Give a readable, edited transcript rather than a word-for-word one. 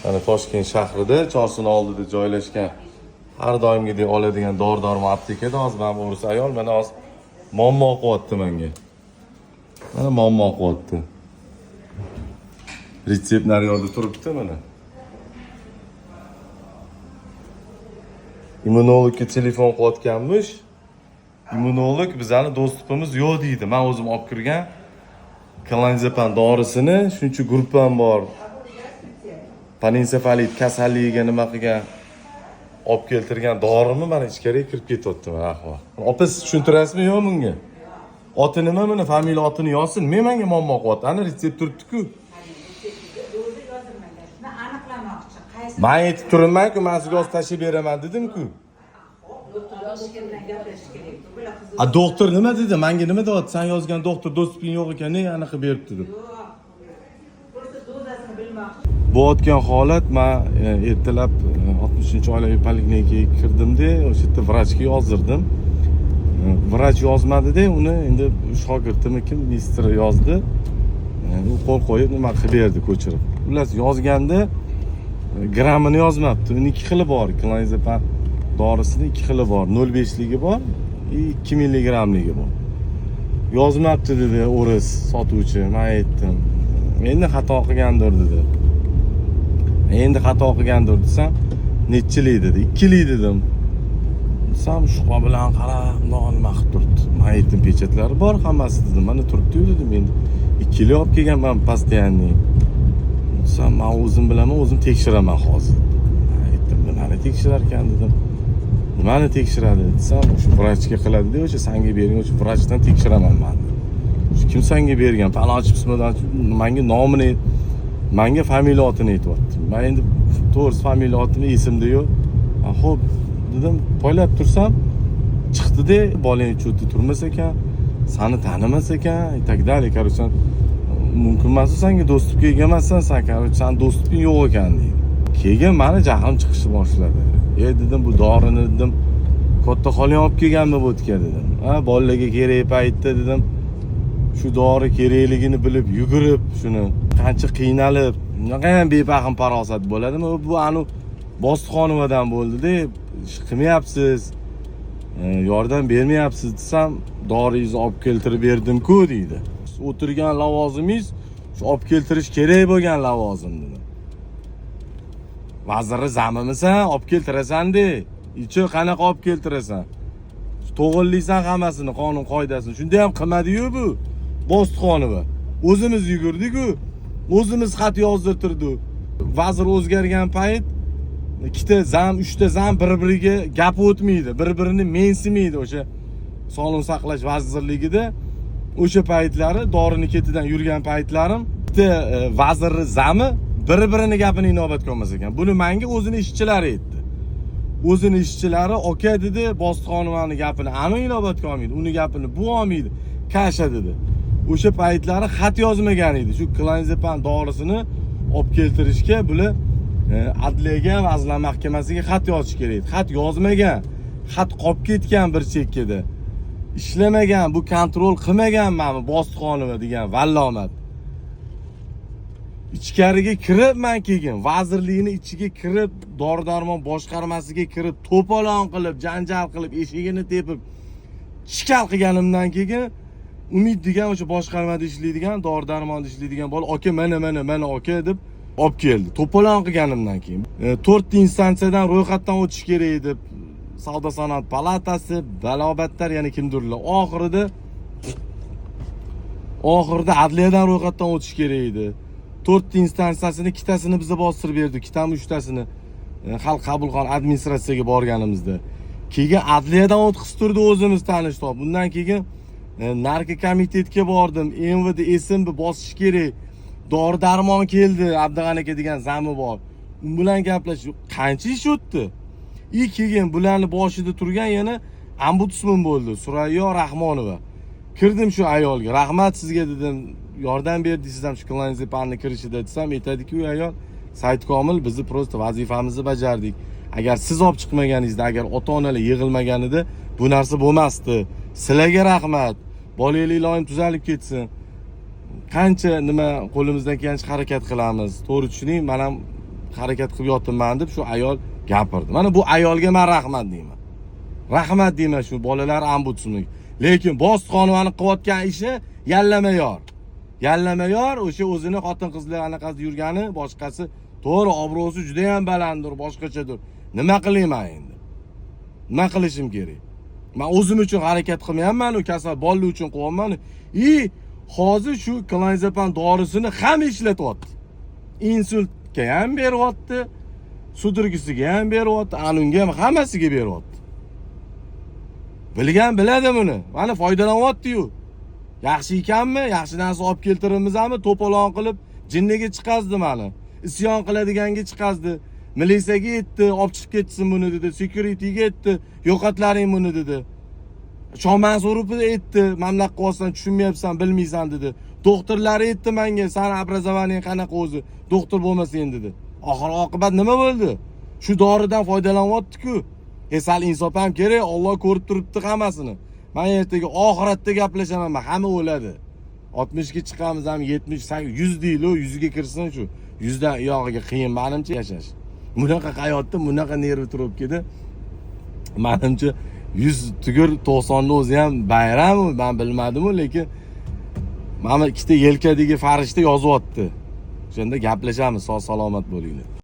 Mana Toshkent shahrida Chorsini oldida joylashgan har doimgidek oladigan dori darmon aptekada hozir mana bu o'ris ayol mana hozir muammo qilyapti menga. Mana muammo qilyapti. Retsept naryoqda turibdi mana. Immunologga telefon qilayotganmish. Immunolog bizani доступimiz yo'q deydi. Men o'zim olib kirgan klonazepam dorisini shuncha gruppam bor. Panensefalit kasalligiga nima qilgan olib keltirgan dorimni mana ichkariga kirib ketyapti mana ahvol. Opa, siz tushuntirasizmi yo'q bunga? Oti nima buni? Familiya otini yozsin. Men menga muammo qilyapti. Ana retsept turibdi-ku. Doza yozilmagan. Shuni aniqlamoqchi. Qaysi Men aytib turibman-ku, men sizga hozir tashlab beraman dedim-ku. doktor bilan gaplashish kerak. Bular qiziq. A doktor nima dedi? Menga nima deyapti? Sen yozgan doktor доступing yo'q ekan, nega anaqa beribdi deb. Yo'q. Просто dozasini bilmoqchi. Bo'layotgan holat, man ertalab 60-oilaviy poliklinikaga kirdimda, o'sha yerda vrachga yozdirdim. Vrach yozmadida, uni endi shogirdimi kim ministr yozdi. U qo'l qo'yib nima qilib berdi, ko'chirib. Xullas yozganda grammini yozmabdi. Uni ikki xili bor, klonazepam dorisini ikki xili bor, 0.5 ligi bor, 2 milligrammligi bor. Yozmabdi dedi o'ris sotuvchi. Men aytdim. Endi xato qilgandir dedi. Endi xato qilgandir desam, nechilik dedi? Ikkilik dedim. Desam, shuqa bilan qarab, bundoq nima qilib turibdi. Men aytdim, pechatlari bor hammasi dedim. Mana turibdi-yu dedim. Endi ikkilik olib kelganman постоянный. Desam, men o'zim bilaman, o'zim tekshiraman hozir. Men aytdim, nimani tekshirar ekan dedim. Nimani tekshiradi desam, o'sha vrachga qiladi-da, o'sha sanga bergan o'sha vrachdan tekshiraman man. Shu kim sanga bergan? Palonchi pismadonchi menga nomini, menga familiya otini aytyapti. Men endi to'g'risi familiya otini esimda yo'q. Ha, xo'p dedim, poylab tursam chiqdi-da, bolang учётda turmas ekan, sani tanimas ekan, и так далее. Короче, mumkin emas sanga доступga ega emassan san, короче, san доступing yo'q ekan deydi. Keyin mani jahlim chiqishni boshladi. E dedim, bu dorini dedim, katta xolang olib kelganmi bu yerga dedim. Ha, bolalarga kerak paytda dedim. Shu dori kerakligini bilib yugurib, shuni qancha qiynalib, bunaqa ham befahm farosat bo'ladimi? Bu anu Bositxonovadan bo'ldi-da, ish qilmayapsiz, yordam bermayapsiz desam, doringizni olib keltirib berdim-ku deydi. O'tirgan lavozimingiz shu olib keltirish kerak bo'lgan lavozim dedi. Vazirni zamimisan, olib keltirasan de. Ichi qanaqa olib keltirasan? To'g'irlaysan hammasini, qonun qoidasini. Shunda ham qilmadi-yu bu Bositxonova. O'zimiz yugurdik-ku. O'zimiz xat yozdirtirdik. Vazir o'zgargan payt ikkita зам, uchta зам bir-biriga gap o'tmaydi, bir-birini mensimaydi o'sha Sog'liqni saqlash vazirligida. O'sha paytlari dorini ketidan yurgan paytlarim bitta vazirni зами bir-birini gapini inobatga olmas ekan. Buni menga o'zini ishchilari aytdi. O'zini ishchilari aka dedi, Bositxonovani gapini anu inobatga olmaydi, uni gapini bu olmaydi, kasha dedi. O'sha paytlari xat yozmagan edi. Shu klonazepam dorisini olib keltirishga bular adliyaga, Vazirlar Mahkamasiga xat yozish kerak edi. Xat yozmagan. Xat qolib ketgan bir chekkada. Ishlamagan, bu kontrol qilmagan mana bu Bositxonova degan vallomat. Ichkariga kirib man keyin vazirlikni ichiga kirib, dori darmon boshqarmasiga kirib, to'polon qilib, janjal qilib, eshigini tepib, chikal qilganimdan keyin Umid degan o'sha boshqarmada ishlaydigan, dori darmonda ishlaydigan bola aka mana mana mana aka deb olib keldi. To'polon qilganimdan keyin to'rtta instansiyadan ro'yxatdan o'tish kerak deb Savdo sanoat palatasi, balobatlar yana kimdirlar. Oxirida adliyadan ro'yxatdan o'tish kerak edi. To'rtta instansiyasini ikkitasini biza bostirib berdik, ikkitami uchtasini xalq qabulxona administratsiyaga borganimizda. Keyin adliyadan o'tkaztirdi o'zimiz tanish topib. Undan keyin narkokomitetga bordim. МВД SMB bosish kerak. Dori darmon keldi, Abdug'ani aka degan зами bor. U bilan gaplashib qancha ish o'tdi. И keyin bularni boshida turgan yana ombudsman bo'ldi, Surayyo Rahmonova. Kirdim shu ayolga, rahmat sizga dedim, yordam berdingiz ham shu klonazepamni kirishida desam, aytadiki u ayol, Said Komil, bizni просто vazifamizni bajardik. Agar siz olib chiqmaganingizda, agar ota-onalar yig'ilmaganida bu narsa bo'lmasdi. Sizlarga rahmat. Bolanglar iloyim tuzalib ketsin. Qancha nima qo'limizdan kelgancha harakat qilamiz. To'g'ri tushuning, men ham harakat qilib yotibman deb shu ayol gapirdi. Mana bu ayolga man rahmat deyman. Rahmat deyman shu bolalar ombudsmaniga. Lekin Bositxonovani qilayotgan ishi yallamayor. Yallamayor o'sha o'zini xotin qizlar anaqasi yurgani, boshqasi to'g'ri, obro'si juda ham balanddir, boshqachadir. Nima qilayman endi? Nima qilishim kerak? Man o'zim uchun harakat qilmayapman, u kasal bolalar uchun qilyapman. И hozir shu klonazepam dorisini hamma ishlatyapti. Insultga ham beryapti, судорога siga ham beryapti, anunga ham, hammasiga beryapti. Bilgan biladi buni. Mana foydalanyapti-yu. Yaxshi ekanmi? Yaxshi narsa olib keltiramizmi? To'polon qilib jinniga chiqazdi mani. Isyon qiladiganga chiqazdi. Militsiyaga aytdi, olib chiqib ketsin buni dedi. Securityga aytdi, yo'qotlaring buni dedi. Shomansurov aytdi, mana bunaqa qilyapsan, tushunmayapsan, bilmaysan dedi. Doktorlar aytdi menga, sani образование qanaqa o'zi? Doktor bo'lmasang dedi. Oxir oqibat nima bo'ldi? Shu doridan foydalanyapti-ku. Sal insof ham kerak, Alloh ko'rib turibdi hammasini. Men ertaga oxiratda gaplashaman, hamma o'ladi. 60 ga chiqamiz ham, 70, 100 deyli, 100 ga kirsin shu. 100 dan uyog'iga qiyin menimcha yashash. Bunaqa hayotda, bunaqa нервотрёпка da manimcha 100 tugur 90 ni o'zi ham bayram, men bilmadim-u, lekin mana ikkita yelkadagi farishta yozyapti. O'shanda gaplashamiz, sog' salomat bo'linglar.